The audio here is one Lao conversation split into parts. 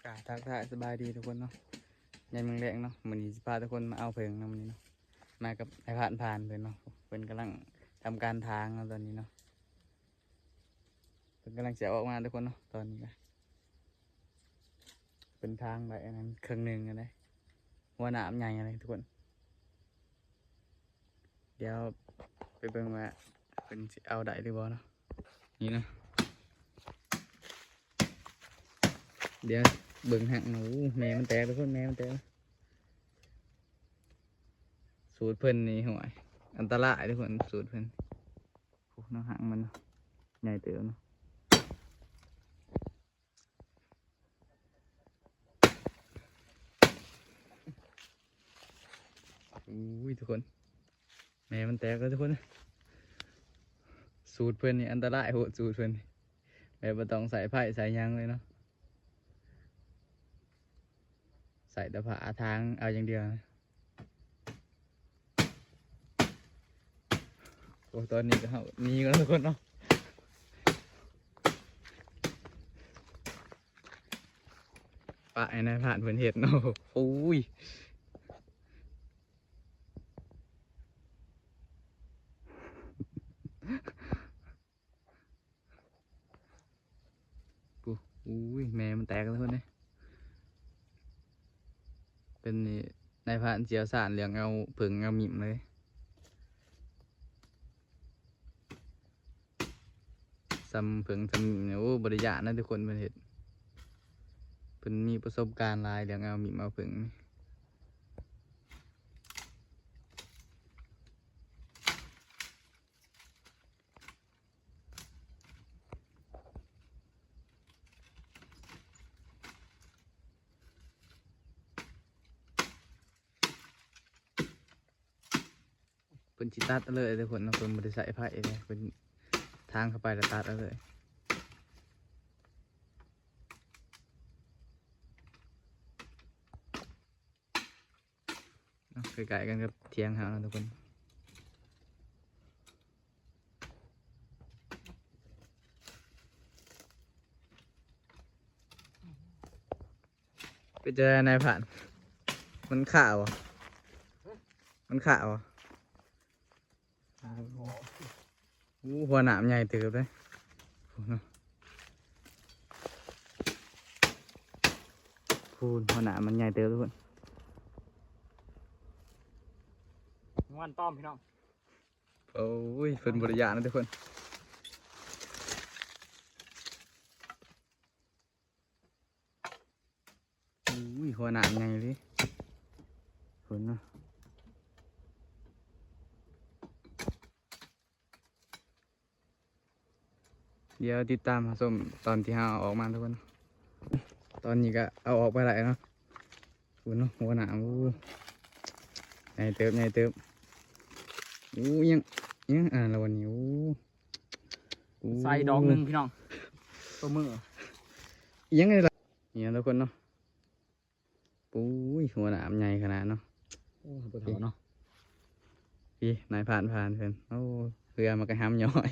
ອ່າ ທັກທາຍສະບາຍດີທຸກຄົນເນາະ ຍາມແລງໆເນາະ ມື້ນີ້ຊິພາທຸກຄົນມາເອົາເຜິ້ງເນາະ ມື້ນີ້ເນາະ ມາກັບນາຍພານ ພານເພິ່ນເນາະ ເພິ່ນກຳລັງທຳການຖາງເນາະ ຕອນນີ້ເນາະ ເພິ່ນກຳລັງຊິເອົາອອກມາທຸກຄົນເນາະ ຕອນນີ້ກະ ເພິ່ນຖາງໄວ້ອັນນັ້ນເຄິ່ງໜຶ່ງຫັ້ນເດ້ ຫົວໜ້າມັນໃຫຍ່ຫັ້ນເດ້ທຸກຄົນ. ດຽວໄປເບິ່ງວ່າເພິ່ນຊິເອົາໄດ້ຫຼືບໍ່ເນາະ ນີ້ເນາະ ດຽວເບິ່ງຮັກເນາະ ໂອ້ ແມ່ມັນແຕກທຸກຄົນ ແມ່ມັນແຕກ ສູດເພິ່ນນີ້ ໂຫຍ ອັນຕະລາຍທຸກຄົນ ສູດເພິ່ນ ໂອ້ ເນາະ ຮັກມັນເນາະ ໃຫຍ່ເຕີບເນາະ. ໂອ້ຍ ທຸກຄົນ ແມ່ມັນແຕກແລ້ວທຸກຄົນ ສູດເພິ່ນນີ້ອັນຕະລາຍໂພດ ສູດເພິ່ນນີ້ ແບບບໍ່ຕ້ອງໃຊ້ໄຟໃຊ້ຫຍັງເລີຍເນາະ ໃຊ້ແຕ່ຜ້າຖາງເອົາຢ່າງດຽວນະ. ໂອ້ ຕອນນີ້ກະເຮົາໜີກ່ອນທຸກຄົນເນາະ ປະໃຫ້ນາຍພານເພິ່ນເຮັດເນາະ ໂອ້ຍ ປູ້ ໂອ້ຍ ແມ່ມັນແຕກແລ້ວເພິ່ນເດ້ ເພິ່ນນີ້ນາຍພານຊ່ຽວຊານເລື່ອງເອົາເຜິ້ງເອົາມິ້ມເລີຍ ສ່ຳເຜິ້ງສ່ຳມິ້ມນີ້ ໂອ້ ບໍ່ໄດ້ຢ້ານນະທຸກຄົນ ເພິ່ນເຮັດ ເພິ່ນມີປະສົບການຫຼາຍເລື່ອງເອົາມິ້ມເອົາເຜິ້ງ. ເພິ່ນຊິຕັດເອົາເລີຍທຸກຄົນເນາະ ເພິ່ນບໍ່ໄດ້ໃຊ້ໄຟເດ້ ເພິ່ນຖາງເຂົ້າໄປແລ້ວຕັດເອົາເລີຍ. ເນາະ ໃກ້ໆກັນກັບຖຽງເຮົາເນາະທຸກຄົນ. ເປັນຈັ່ງໃດນາຍພານ? ມັນຄາບໍ່? ມັນຄາບໍ່? ໂອ້ ຫົວໜ້າມັນໃຫຍ່ເຕີບເດ້ ພຸ້ນເນາະ ພຸ້ນ ຫົວໜ້າມັນໃຫຍ່ເຕີບເດ້ພຸ້ນ ງວນຕ້ອມພີ່ນ້ອງ ໂອ້ຍ ເພິ່ນບໍ່ໄດ້ຢ້ານນະທຸກຄົນ. ໂອ້ຍ ຫົວໜ້າໃຫຍ່ເລີຍ ເພິ່ນເນາະ ດຽວຕິດຕາມຮັບຊົມຕອນທີ່ເຮົາເອົາອອກມາທຸກຄົນ ຕອນນີ້ກະເອົາອອກໄປໄດ້ເນາະ ພຸ້ນເນາະ ຫົວໜ້າ ໂອ້ ໃຫຍ່ເຕີບ ໃຫຍ່ເຕີບ ໂອ້ ຍັງ ຍັງ ອ່າ ລະວັນນີ້ ໂອ້ ໂອ້ ໃສ່ດອກໜຶ່ງພີ່ນ້ອງ ໂຕມື ຍັງໄດ້ລະ ນີ້ເນາະທຸກຄົນເນາະ ປຸ້ຍ ຫົວໜ້າມັນໃຫຍ່ຂະໜາດເນາະ ໂອ້ ບໍ່ເຖົ້າເນາະ ພີ່ ນາຍພານ ພານເພິ່ນ ໂອ້ ເຮືອມັນກະຫຳຍ້ອຍ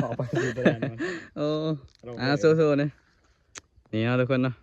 ເອົາໄປບໍ່ໄດ້ມັນ ໂອ້ ອ່າ ໂຊໆເດີ້ ນີ້ເນາະທຸກຄົນເນາະ